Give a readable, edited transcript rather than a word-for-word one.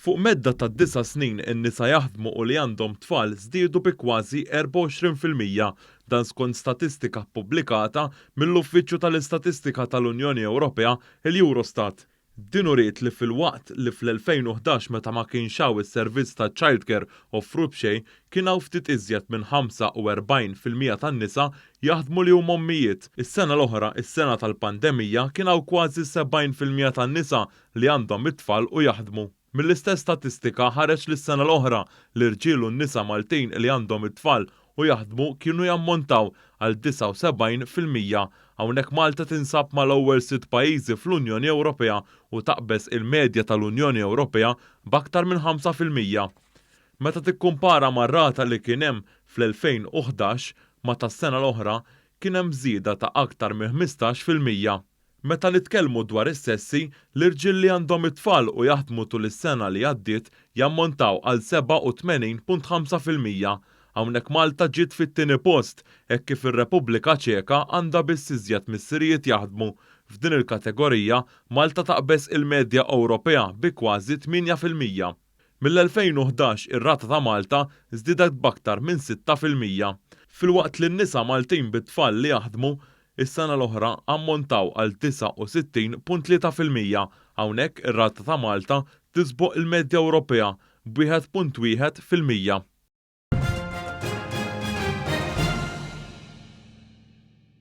Fuq medda ta' disa' snin in-nisa jaħdmu u li għandhom tfal żdiedu bi kważi 24%. Dan skont statistika ppubblikata mill-Uffiċċju tal-Istatistika tal-Unjoni Ewropea, il-Eurostat. Din uriet li filwaqt li fl-2011 meta ma kienx hawn is-servizz ta' childcare offrut b'xejn kien hawn ftit iżjed minn 45% tan-nisa jaħdmu li huma ommijiet, is-sena l-oħra, is-sena tal-pandemija, kien hawn kważi 70% tan-nisa li għandhom it-tfal u jaħdmu. Mill-istess statistika ħareġ li s-sena l-oħra, l-irġiel u n-nisa Maltin li għandhom it-tfal u jaħdmu kienu jammontaw għal 79%. Hawnhekk Malta tinsab mal-ewwel sitt pajjiżi fl-Unjoni Ewropea u taqbeż il-medja tal-Unjoni Ewropea b'aktar minn 5%. Meta tikkumpara mar-rata li kien hemm fl-2011 ma' tas-sena l-oħra, kien hemm żieda ta' aktar minn 15%. Meta nitkellmu dwar is-sessi, l-irġiel li għandhom it-tfal u jaħdmu tul is-sena li għaddiet jammontaw għal 87.5%. Hawnhekk Malta ġiet fit-tieni post hekk kif ir-Repubblika Ċeka għandha biss iżjed missirijiet jaħdmu. F'din il-kategorija, Malta taqbeż il-medja Ewropea bi kważi 8%. Mill-2011 ir-rata ta' Malta żdiedet b'aktar minn 6%. Filwaqt li n-nisa Maltin bit-tfal li jaħdmu, is-sena l-oħra ammontaw għal 69.3%. Hawnhekk ir-rata ta' Malta tisboq il-medja Ewropea b'1.1%.